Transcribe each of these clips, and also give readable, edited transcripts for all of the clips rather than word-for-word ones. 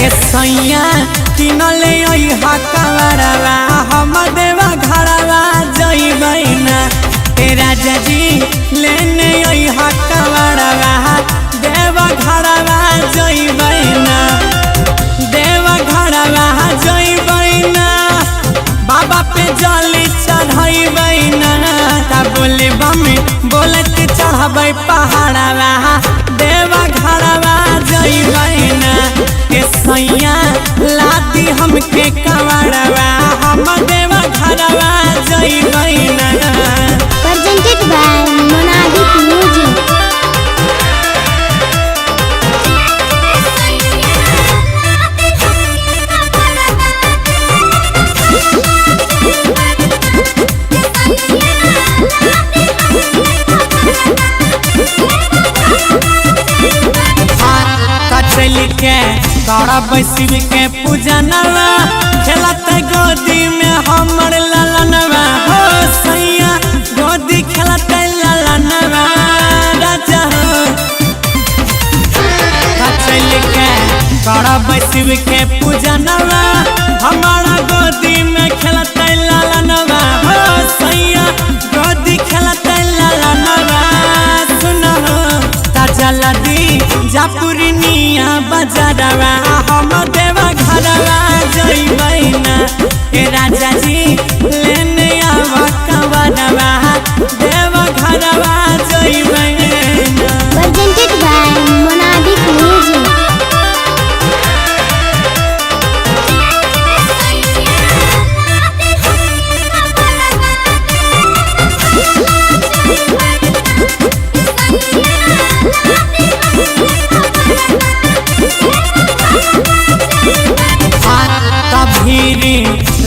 ए सैया किनले ओइ हकवरवा हम देवा घरवा जइबै ना। ए राजा जी लेने ओइ हकवरवा देवा घरवा जइबै ना। देवा घरवा जइबै ना बाबा पे जली चढ़ैबै ना। ता बोले बम बोलत चढ़बै पहाड़वा देवा घरवा जइबै ना। ए सैया लाती हमके कवरवा हम देवा घरवा जइबै ना। Presented by Monadic Music. चल के करब शिव के पूजनवा खेलत गोदी में हमर ललनवा। हो सैया गोदी खेलत ललनवा राजा हो। चल के करब शिव के पूजनवा हमारा गोदी में खेलत ललनवा। हो सैया गोदी खेलत ललनवा सुन हो जल्दी जापुरनिया बजारवा हम देवा घरवा जइबै ना। ए राजा जी लेने आवा कवरवा देवा घरवा जइबै ना। Presented by Monadic Music.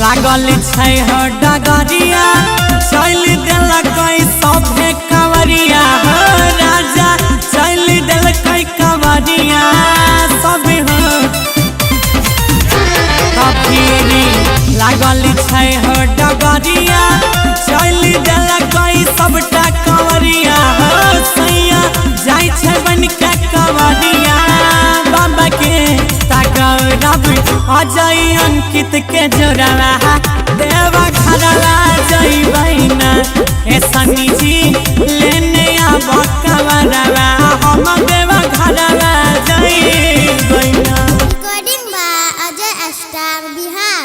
लागल छै हो डगरिया चल देलकै सभे कंवरिया। हो राजा चल देलकै कंवरिया सब हो। तभीरी लागल छै हो डगरिया चल देलकै सबटा कंवरिया। हो सैया जाइ छै बनके कंवरिया बाबा के गौरव अजय अंकित के जोड़वा देवा घरवा जइबै ना। ए सनी जी लेने आब कवरवा हम देवा घरवा जइबै ना। Recording by Ajay Star Bihar.